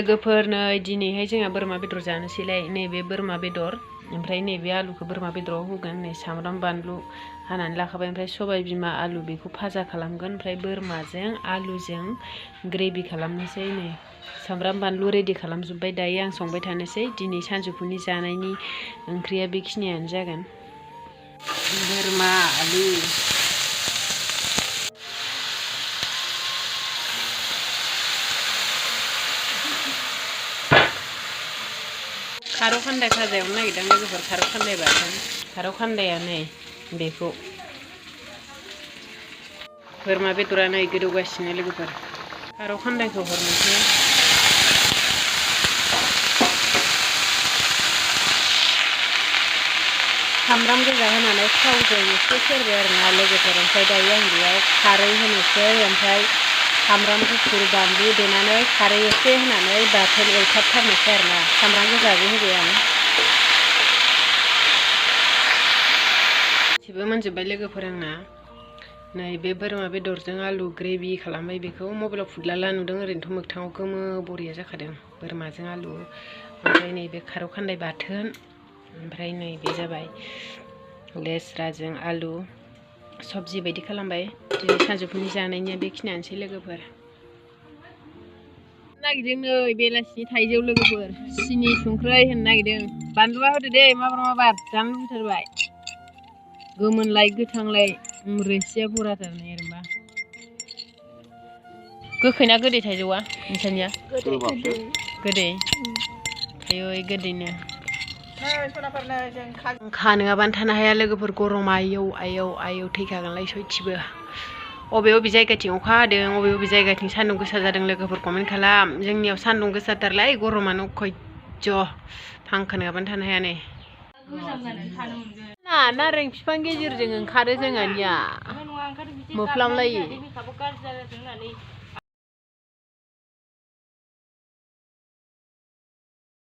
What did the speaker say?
लोगोफोर नै दिनैहाय जोंहा बोरमा बेदर जानोसैलाय नैबे बोरमा बेदर ओमफ्राय नैबे आलुखौ बोरमा बेदराव होगोन नै सामब्राम बानलु हानानै लाखाबाय ओमफ्राय सबाय बिमा आलु बेखौ भाजा खालामगोन ओमफ्राय बोरमाजों आलुजों ग्रेभि खालामनोसै नै सामब्राम बानलु रेडि खालामजोब्बाय दायो आं संबाय थानोसै दिनै सानजौफुनि जानायनि ओंख्रिया बेखिनियानो जागोन बोरमा आलु खारौ खान्दाय भाजा एवनो नागिरदों लोगोफोर खारौ खान्दाय बाथोन खारौ खान्दाया नै बेखौ बोरमा बेदरा नै गोदौगासिनो लोगोफोर खारौ खान्दायखौ हरनोसै सामब्राम गोजा होनानै थावजों एसे सेरबाय आरोना लोगोफोर ओमफ्राय दायो आं बेयाव खारै होनोसै ओमफ्राय सामब्राम गुफुर बानलु देनानै खारै एसे होनानै बाथोन एवथाबथारनोसै आरोना सामब्राम गोजाबो होबाय आं गासिबो मोनजोब्बाय लोगोफोर आंना नै बे बोरमा बेदरजों आलु ग्रेभि खालामबाय बेखौ मबाइलाव फुदलाला नुदों ओरैनोथ' मोगथाङाव गोमो बरिया जाखादों बोरमाजों आलु ओमफ्राय नैबे खारौ खान्दाय बाथोन ओमफ्राय नै बे जाबाय लेस्राजों आलु सबजि बायदि खालामबाय दिनै सानजौफुनि जानायनिया बेखिनियानोसै लोगोफोर नागिरदों नै बेलासिनि थाइजौ लोगोफोर सिनि संख्रै होनो नागिरदों बानलुआ होदो दे माबार माबार जानो लुबैथारबाय गोमोनलाय गोथांलाय रोसिया बराथार नै आरोबा गोखैना गोदै थाइजौआ नोंसानिया गोदै आयै गोदैनो खा नङाबानो थानो हाया लोगोफोर गरम आयौ आयौ आयौ थैखागोनलाय सयथिबो अबे अबे जायगाथिं अखा हादों अबे अबे जायगाथिं सान्दुं गोसा जादों लोगोफोर कमेन्ट खालाम जोंनियाव सान्दुं गोसाथारलाय गरमानो खयज फांखा नङाबानो थानो हाया नै नारें बिफां गेजेरजों ओंखारो जोंहानिया मोफ्लामलायो